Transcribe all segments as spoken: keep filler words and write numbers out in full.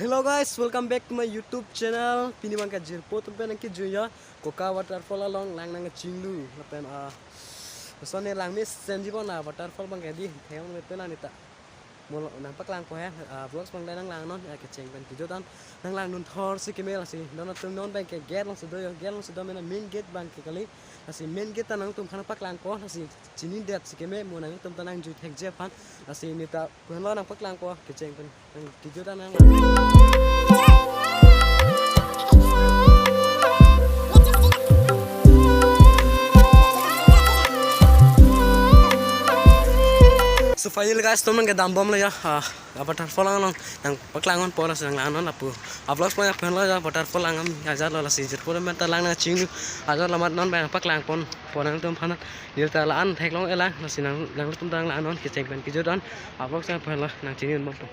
Hello guys, welcome back to my YouTube channel. Pini abangke jirpo atum pen nangkejui ya, Koka waterfall along lang nangchinglu. Lapen ah, lason ne lang mesenji pon, ah waterfall abangke dei, theklong mete nang neta. Mo nangpaklangpo he, ah, vlogs abang nanglangnon, ah, kecheng pen kejut an nanglangdun thor si keme lasi. Non atum non abangke gate alongsi do yo, gate alongsi do mena main gate abangke kali. Lasi main gate ta nangtum aphan paklangpo, lasi chinidet si keme, mo nangtum ta nangjui thekji aphan. Lasi neta pu henlo nangpaklangpo, kecheng pen nang kejut an nang. So finally guys, atum nangkedambomlo ya, ah, waterfall along nangpaklangponpo, lasi nanglangnon lapu. Ah, vlogs abang pu henlo ya, waterfall along ajatlo, lasi jirpo atum pen ta lang nangchinglu ajatlo, amat non abang paklangponpo nangtum aphan. Neta la-an theklong-e lang, lasi nang, nangtum ta nanglangnon kecheng pen kejut an. Ah, vlogs abang pu henlo, nangchinglu bompo.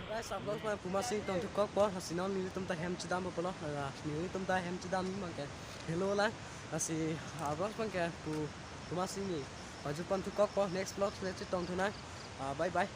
Guys, ah, vlogs abang pu amatsi tongthukokpo, lasi non nelitum ta hem chedampo pulo, ah, nelitum ta hem chedam abangke helo lang, lasi, ah, vlogs abangke pu, pu amatsi ni pajutpon thukokpo, next vlogs le chetongthu nang, ah, bye bye.